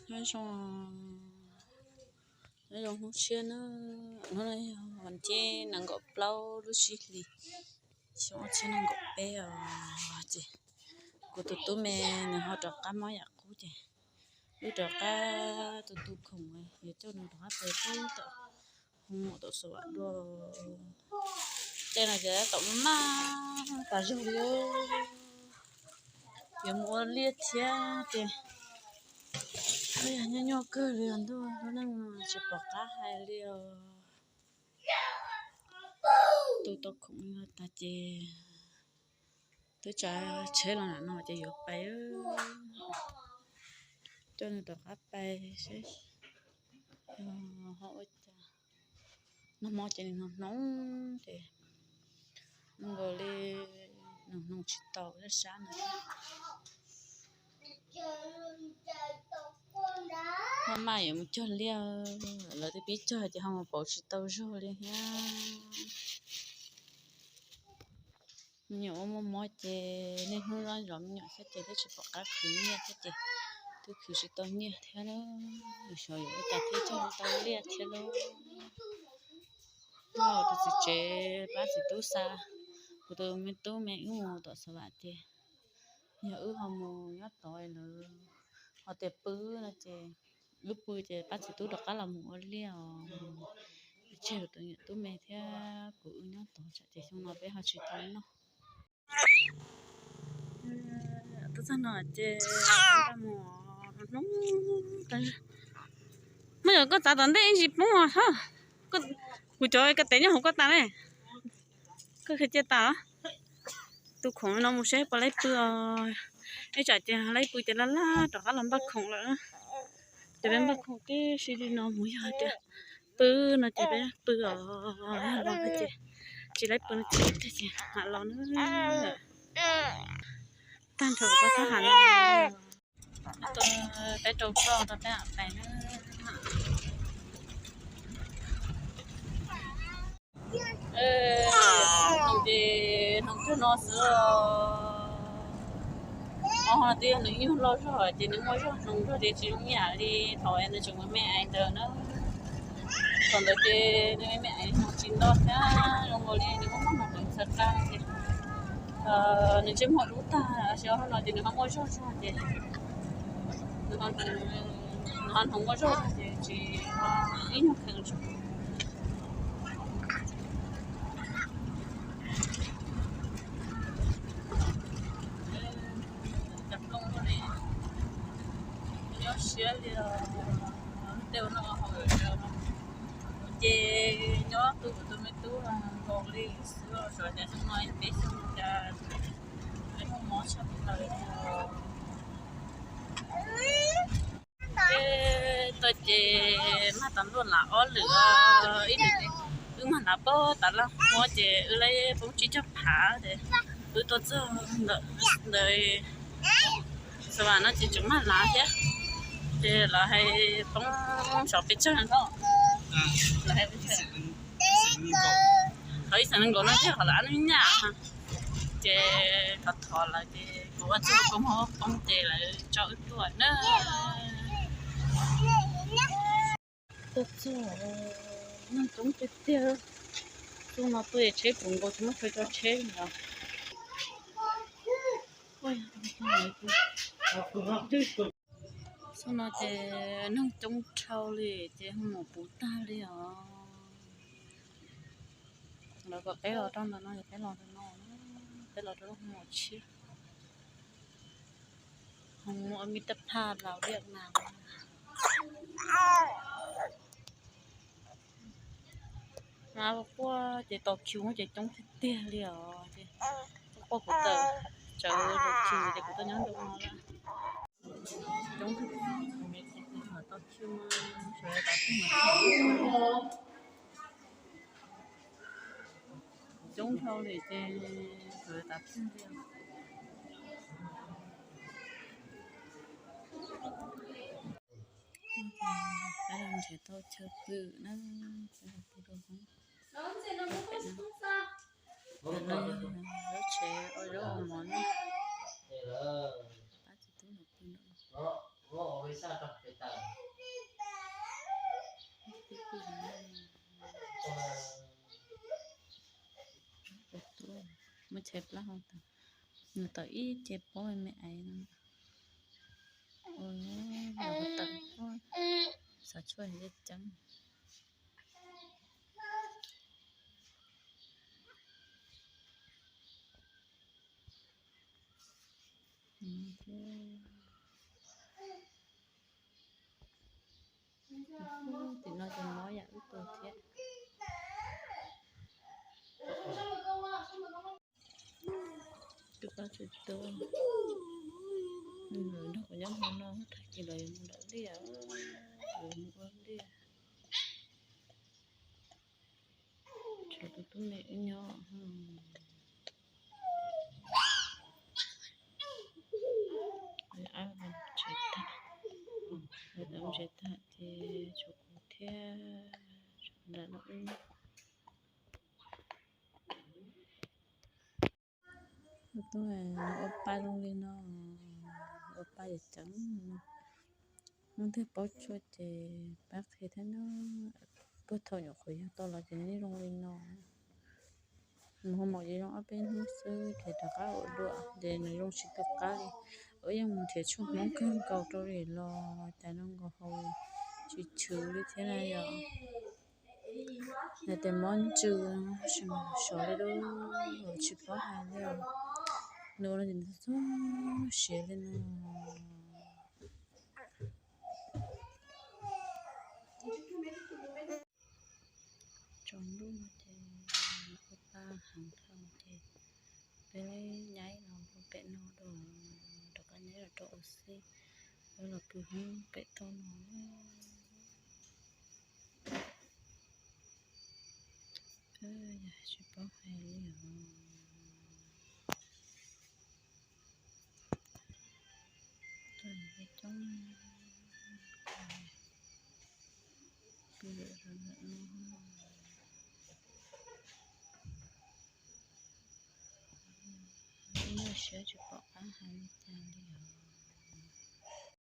Nyob zoo, nyob zoo hnub tshiab na, hnub no yog vas thib nees nkaum plaub lub tsib hlis, xyoo ob txhiab nees nkaum peb os. Ces kuv tus tub me nws ho rov qab mob yam qub ces wb rov qab tu tu khoom, yuav coj nws rov qab pem pub tom, hu mus tom Xav Vam dua. Tej no ces tab tom maj maj tas zog li, yuav mus ua liaj thiab ces yog nyuaj nyuaj kawg li os ntuj, lub neej tsis pom qab hais li os. Tu tau khoom no tas ces twb tsav tsheb los nram no ces yuav pais, coj nws rov qab pais seb ho ua cas. Nag hmo ces nws hnoos hnoos ces zoo nkaus li nws hnoos tsis tau sab sab no. Maj maj yuav mus cog liaj, lawv twb pib cog ces ho mus pauv tsis tau zog li thiab. Me nyuam ua muaj mob ces niaj hnub zov me nyuam thiab ces twb tsis pom qab khwv nyiaj thiab ces twb khwv tsis tau nyiaj thiab na. Xyov yuav ua cas thiaj cog tau liaj thiab lauj. Rau txiv tsev pab txiv tub xa kuv tus me tub me wb mus tom Xav Vam ces yog wb ho mus nyob tod lawm, ho tias pw no ces wb pw ces pab txiv tub rov qab los mus ua liaj os. Tseg tus me tub me thiab kuv wb nyob tod tsam ces xyoo no peb ho tsis tau noj. Tuaj txog no ces mus hnub, muab yog koj txav tom ntej ib ntsis poob os. Kuv cov ka tev nyob hauv koj tas ne, koj khaws cia tas. Tu khoom no mus seb puas laib pw os. Ib tsam ces laib pw ces laj laj rov qab los npaj khoom lawm. Ces peb npaj khoom tib si li no mus, yog tias pw no ces peb pw os, yog los ces tsis laib pw no ces mam los na. Tag nrho pab thab ham no, peb rau roj rau peb mam pais na. Hnoos ces hnoos cuag no xwb. Ho twb yog nws nyuag loj zog ces nws muaj zog hnoos zog ces tsis zoo ib yam li thaum nws tseem me me ais ntawd na. Thaum ntawd ces nws me me ais hnoos tsis nto thiab, zoo nkaus li nws muaj muaj hnoos tawm txhav qab ces nws ntsej muag dub tag, tab sis no ces nws ho muaj zog zog ces nws ho hnoos muaj zog ces tsis ib nyuag kheev tsuas. Cov plooj li nyob siab li os. Tej ua no haus ces nyob tu kuv tus me tub nkaus li xwb, suav tias xyoo no peb xyoo cas peb muaj mob tshaj plaws li os. Tuaj ces mag tas luaj lam ob lwm, ib lwm wb mag lav pab tas laj muab ces wb laib poob tsib caug phav ces wb tuaj txog ntawm Xav Vam no ces tseem mag lav thiab. Ces lawv hais poob sov pes tsawg no, lawv hais peb tsawg, qhov ib xees nees nkaum no thiab qhov lawv ab nub nyaj. Ces thov thov lawv ces kuv ua txuj koob hauv poob ces lawv tso wb tuaj na. Tuaj txog neeg coob tiag tiag. Xyoo no tuaj tsheb puv nkaus tsis muaj chaw tso tsheb li os. Xyoo no ces neeg coob dhau li ces hu mus puv tag li os. Lawv kom peb los rau ntawm no, peb los rau no, peb los rau lub hu mus tshiab. Hu mus ua me taj phaj laus liaj nas. Mas quaj ces tos kiu ces coob tiag tiag li os. Ces quaj kuv tawm tsawv tos kiu ces kuv tuaj nyob ntawm no lawm. Coob, tos kiu mas sawv tas kiu mas coob dhau li ces sawv tas kiu li. Peb los nrhiav tau chaw pw na, peb los pw rau hoob. Lub tsev ua zaub ua mov na. Pab txiv tub los pw ntawm no. Muab tshais plab hau tawm, nws tawm ib ce pob me me aiv no. Ua los tawm, xav tshuaj ceev. Tim no ces mob yam ib tug thiab. Tus koj tsis tu, nws nrog kuv nyob hmo no, tag kis lawv yuav mus lawm liaj, lawv mus ua liaj. Tshuav tus tub me wb nyob. Ab, tsev tag, lawv tsev tag ces tshuav kuv thiab, tshuav nram no wb. Tus tub no ua pa zoo li no, ua pa yam ceev. Hnub twg paub tshuaj ces pab qhia thiab no. Puag thaum nyuam qhuav yug tau los ces nws zoo li no. Mus hoo maum ces zoo ob peb hnub xwb ces rov qab ua dua ces nws zoo tsis tu qab li. Wb yeej mus nrhiav tshuaj Hmoob kawg nkaus rau li los cas zoo nkaus hauv tsis chwv li thiab na yom. Nws tes mob ntsws, tsis mus sov li lub, tsis paub hais li os. Nws ua no ces nws txog siav li no. Tsaus ntuj no ces ua pa heev dhau ces peb nyaib los ua pem no dua, rov qab nyaib los rau ua si, wb los pw Hmoob pem toj no. Yog tsis paub hais li os. Tuaj coob, pw lawm rau ntawm no. Nyuaj siab tsis pom qab hais li cas li os.